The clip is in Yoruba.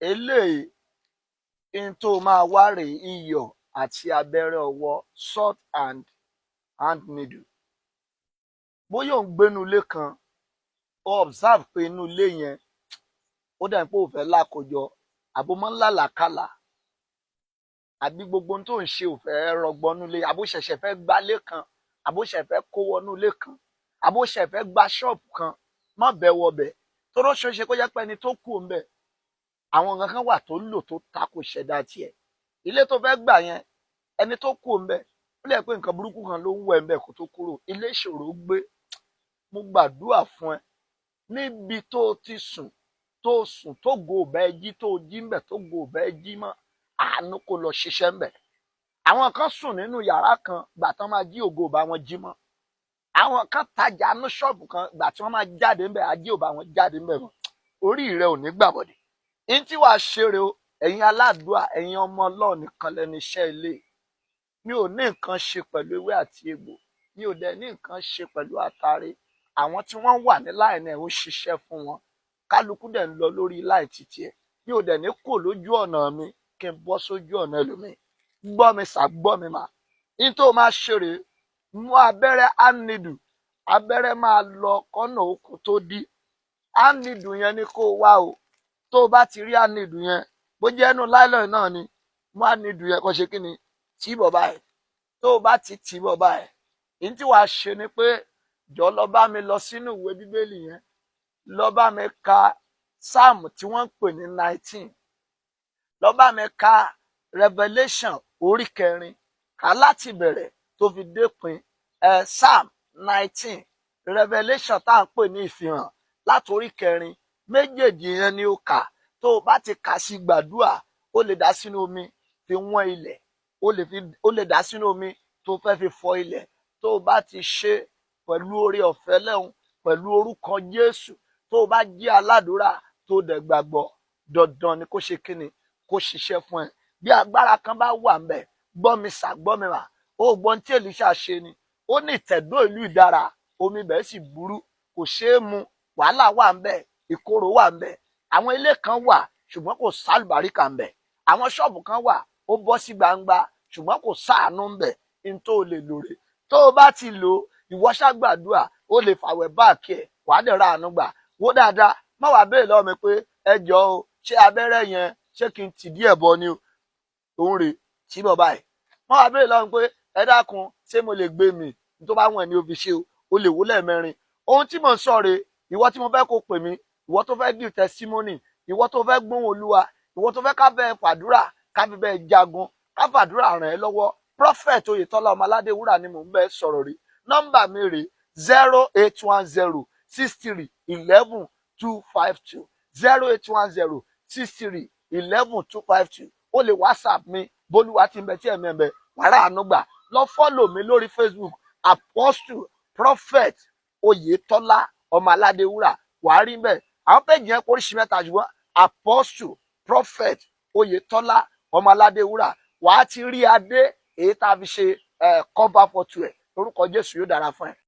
Eléyìí n tó máa wá rèé: iyọ̀ àti abẹ́rẹ́ ọwọ́, salt and hand needle. Bóyá ò ń gbénú ilé kan, ó observe pé inú ilé yẹn, ó dà pé ò fẹ́ lákòjọ, àbó máa ń làlàkàlà, àbí gbogbo ohun tó ń ṣe ò fẹ́ rọgbọ nú ilé, àbó ṣẹ̀ṣẹ̀ fẹ́ gbálé kan, àbó ṣẹ̀ṣẹ̀ fẹ́ kó wọnú ilé kan, àbó ṣẹ̀ṣẹ̀ fẹ́ gba ṣọ́ọ̀bù kan, má bẹ́ wọbẹ̀. Toró ṣeéṣe kó jẹ́ pé ẹni tó kù ń bẹ̀, àwọn nǹkan kan wà tó ń lò tó tako ṣẹ̀dá tiẹ̀. Ilé tó fẹ́ gbà yẹn, ẹni tó kù ń bẹ̀, ó lè pé nǹkan burúkú kan ló ń wẹ̀ ń bẹ̀ kó tó kúrò. Ilé ìṣòro gbé. Mo gbàdúrà fún ẹ, níbi tó o ti sùn, tó sùn tó go ò bá jí, tó jí ń bẹ̀, tó go ò bá jí mọ́, àánú kó lọ ṣiṣẹ́ ń bẹ̀. Àwọn kan sùn nínú yàrá kan, gbà tán máa jí, ògo ò bá wọn jí mọ́. Àwọn kan tajà ní ṣọ́ọ̀bù kan, gbà tí wọ́n máa jáde ńbẹ̀, ajé ò bá wọn jáde ńbẹ̀ mọ́. Orí rẹ ò ní gbàbọ̀dẹ̀ ní tí wàá ṣeré o. Ẹ̀yin aládùá, ẹ̀yin ọmọ Ọlọ́run nìkan lẹ́nu iṣẹ́ ilé. Mi ò ní nǹkan ṣe pẹ̀lú ewé àti egbò, mi ò dẹ̀ ní nǹkan ṣe pẹ̀lú atare. Àwọn tí wọ́n wà ní line ẹ̀, ó ṣiṣẹ́ fún wọn. Kálukú dẹ̀ ń lọ lórí line títí ẹ̀. Mi ò dẹ̀ ní kò lójú ọ̀nà mi kí n bọ́ sójú ọ̀nà ẹlòmíì. Gbọ́ mi sà, gbọ́ mi mà. Ní tó máa ṣeré, mú abẹ́rẹ́ hand needle. Abẹ́rẹ́ máa lọ kọ́nà okùn tó dí. Hand needle yẹn ni kó wá o. Tó o bá ti rí hand needle yẹn, bó jẹ́ inú nylon náà ni, mú hand needle yẹn, kó ṣe kí ni, tì bọ̀ báyìí. Tó o bá ti tì bọ̀ báyìí, ní tí wàá ṣe ni pé, jọ, lọ bá mi lọ sínú ìwé Bíbélì yẹn, lọ bá mi ka Sáàmù tí wọ́n ń pè ní 19, lọ bá mi ka Revelation orí kẹrin, kà láti bẹ̀rẹ̀ tó fi dépin ẹ. Psalm 19, Revelation tá à ń pè ní Ìfihàn, láti orí kẹrin, méjèèjì yẹn ni ó kà. Tó o bá ti kà sí, gbàdúrà. Ó lè dà sínú omi fi wọ́n ilẹ̀, ó lè dà sínú omi tó fẹ́ fi fọ ilẹ̀. Tó o bá ti ṣe pẹ̀lú oore ọ̀fẹ́ lẹ́hùn, pẹ̀lú orúkọ Jésù, tó o bá jẹ́ aládùúrà tó dẹ̀ gbàgbọ́, dandan ni kó ṣe kíni, kó ṣiṣẹ́ fún ẹ. Bí agbára kan bá wà ń bẹ̀, gbọ́ mi sà, gbọ́ mi mà, ó gbọ́n tí Èlíṣà ṣe ni. Ó ní ìtẹ̀dó ìlú ìdára, omi ibẹ̀ sì burú, kò ṣeé mu. Wàhálà wà ń bẹ̀, ìkorò wà ń bẹ̀. Àwọn ilé kan wà, ṣùgbọ́n kò sálùbáríkà ń bẹ̀. Àwọn ṣọ́ọ̀bù kan wà, ó bọ́ sí gbangba, ṣùgbọ́n kò sáànú ń bẹ̀. Ní tó o lè lòrè, tó o bá ti lò ó, ìwọ ṣàgbàdúà. Ó lè fàwẹ̀ báàkì ẹ̀, wàá dẹ̀ ra àánú gbà. Wó dáadáa, má wàá béèrè lọ́wọ́ mi pé, ẹ jọ o, ṣé abẹ́rẹ́ yẹn, ṣé kí n tì díẹ̀ bọ ni o? Òun rè tí bọ̀ báyìí. Má wàá béèrè lọ́wọ́ mi pé, ẹ dákun, ṣé mo lè gbé mi? Tó bá wọ̀n ni o fi ṣe o. O lè wó lẹ́ẹ̀mẹrin. Ohun tí mò ń sọ rèé. Ìwọ tí mo fẹ́ kó pè mí, ìwọ tó fẹ́ give testimony, ìwọ tó fẹ́ gbóhùn Olúwa, ìwọ tó fẹ́ ká bẹ́ẹ̀ fàdúrà, ká fi bẹ́ẹ̀ jagun, ká fàdúrà ràn ẹ́ lọ́wọ́, Prophet Oyètọ́lá Ọmọládé Wúrà ni mò ń bẹ́ẹ̀ sọ̀rọ̀ rí. Nọ́mbà mi rèé: 08106311252, 08106311252. O lè WhatsApp mi. Bólúwa ti ń bẹ tí ẹ̀mí ẹ̀ ń bẹ, wàrà àánú gbà. Lọ follow mi lórí Facebook, Apostle Prophet Oyètọ́lá Ọmọládé Wúrà, wàá rí bẹ́ẹ̀. Àwọn péjì yẹn kóríṣi mẹ́ta, ṣùgbọ́n Apostle Prophet Oyètọ́lá Ọmọládé Wúrà, wàá ti rí adé èyí tá a fi ṣe cover photo ẹ̀. Lórúkọ Jésù, yóò dára fún ẹ.